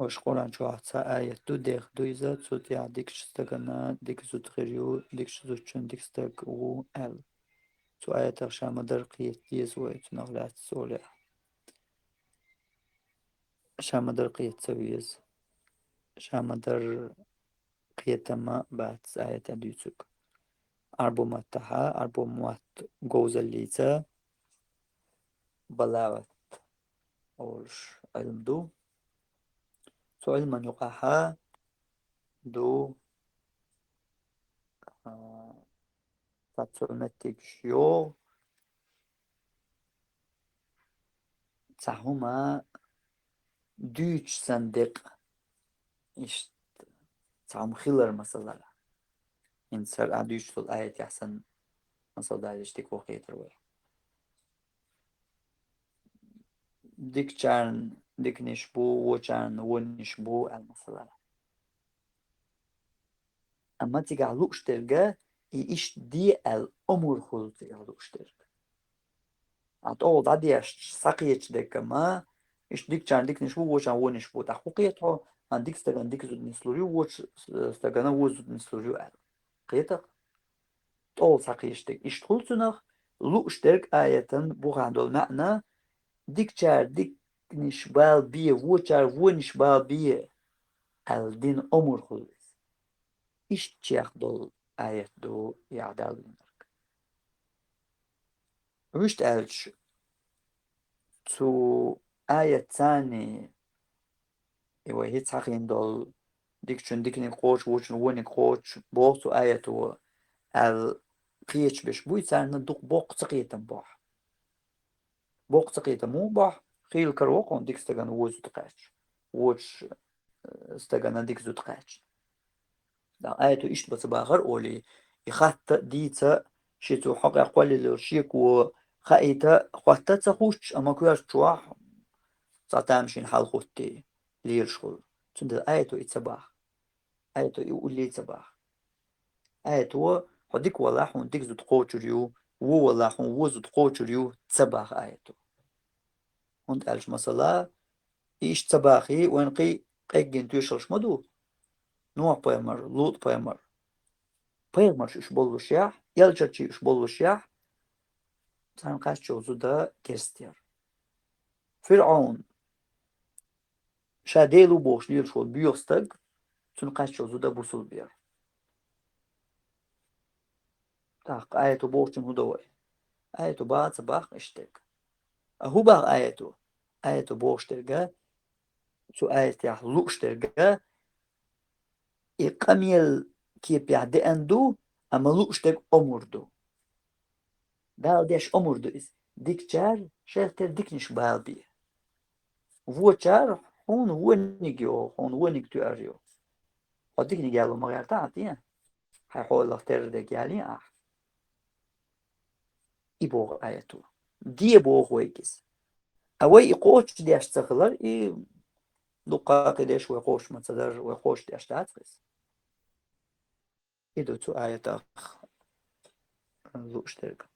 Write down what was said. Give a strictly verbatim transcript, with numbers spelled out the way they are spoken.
Вай Къуръан чохь цхьа аят ду, дех ду иза, цу тӀехь дикачу стагана дика зуда хир ю, дикачу зудчун дика стаг ву аьлла. Цу аятах ша ма-дарра кхета деза вай, цунах лаьцна цо лаьа. Ша ма-дарра кхета ца веза. Ша ма-дарра кхетам бац аят тӀе дуьйцург. Ӏарбо маттахьа, Ӏарбо мотт говзаллица балагӀат олуш Ӏилма ду. Цу Ӏилман юкъахьа ду, а, цхьа цу меттигаш йогӀу, цхьа хӀума дуьйцуш санна декъа. Иштта цхьа хӀума хилар, масала. ХӀинца хӀара ахь дуьйцуш долу аятехь санна, масала, далийча дика ву кхетар вай. Дикачарна диканаш бу, вочарна вонаш бу аьлла, масала. Амма цигахь лууш дерг, и иштта де аьлла омра хуьлу цигахь лууш дерг. Ахь тӀехула дӀадешча, схьакхеташ дерг ма, иштта дикачарна диканаш бу, вочарна вонаш бу. ТӀаккха хӀун кхета хьо, а, дика стагана дика зуда нислур ю, вочу стагана вон зуда нислур ю аьлла. Кхета-кх? ТӀехула схьакхеташ дерг иштта хуьлу цунах, лууш дерг аятан бухахь долу маьӀна, дикачара диканаш бала бе, вочара вонаш бала бе аьлла дина омра хуьлу иза. Иштта чех долу аят ду яхь Далла динарг. Вуьшта аьлча, цу аят царний, и вай хӀинца хьахийна долу, дикачун диканиг кхочу, вочун вониг кхочу, боху цу аято, аьлла кхеташ берш буй, царна дукха боккха ца кхетам бохь. Боккха ца кхетам муха бохь, хийла каро хьуна дика стагана вон зуда кхаьчна, вочу, э, стагана дика зуда кхаьчна. Ткъа аято иштта бац бахар олий, и хатта а, дийца а, шен цу хьокъехь кхоллаелла йолу шеко хаийта, хӀотта а ца хууш, амма коьрта чохь цхьа тамашийна хьал хӀуттий, лелаш хуьлу. Цундела аято и ца баха. Аято и уллий ца баха. Аято, хьо дика валахь, хьуна дика зуда кхочур ю, вон валахь, хьуна вон зуда кхочур ю, ца баха аято. ХӀунда аьлча, масала, и иштта ца бахий, вайна кхин къеггина тоьшаллаш ма ду. Нохь-пайхамар, ЛутӀ-пайхамар. Пайхамарш уьш боллушехь, элчанаш уьш боллушехь, царна кхаьчча йолу зуда керста яра. ФирӀаун, ша Дела ву бохуш лелаш волу боьха стаг, цунна кхаьчча йолу зуда бусулба яра. ТӀаккха аято бохучун хӀун до вай? Аято баха а ца баха иштта дерг. А хӀун баха аято? Аято бохуш дерг, цу аятехь лууш дерг, и къамел кепехь деана ду, амма лууш дерг омра ду. Дала деш омра ду иза. Дикачара шайх тера диканаш бала бе. Вочара хьуна вониг йо, хьуна вониг тоьар йо. Хьо диканиг яло ма гӀертахьа те? Хьайн хьолах терра дерг ялий ахь? И боху аято. Де боху вайга иза. А вай и кхочушдеш ца хилар, и дуккха кхидерш вай кхочуш ма ца дара, вай кхочушдеш дац иза. И ду цу аятах лууш дерг.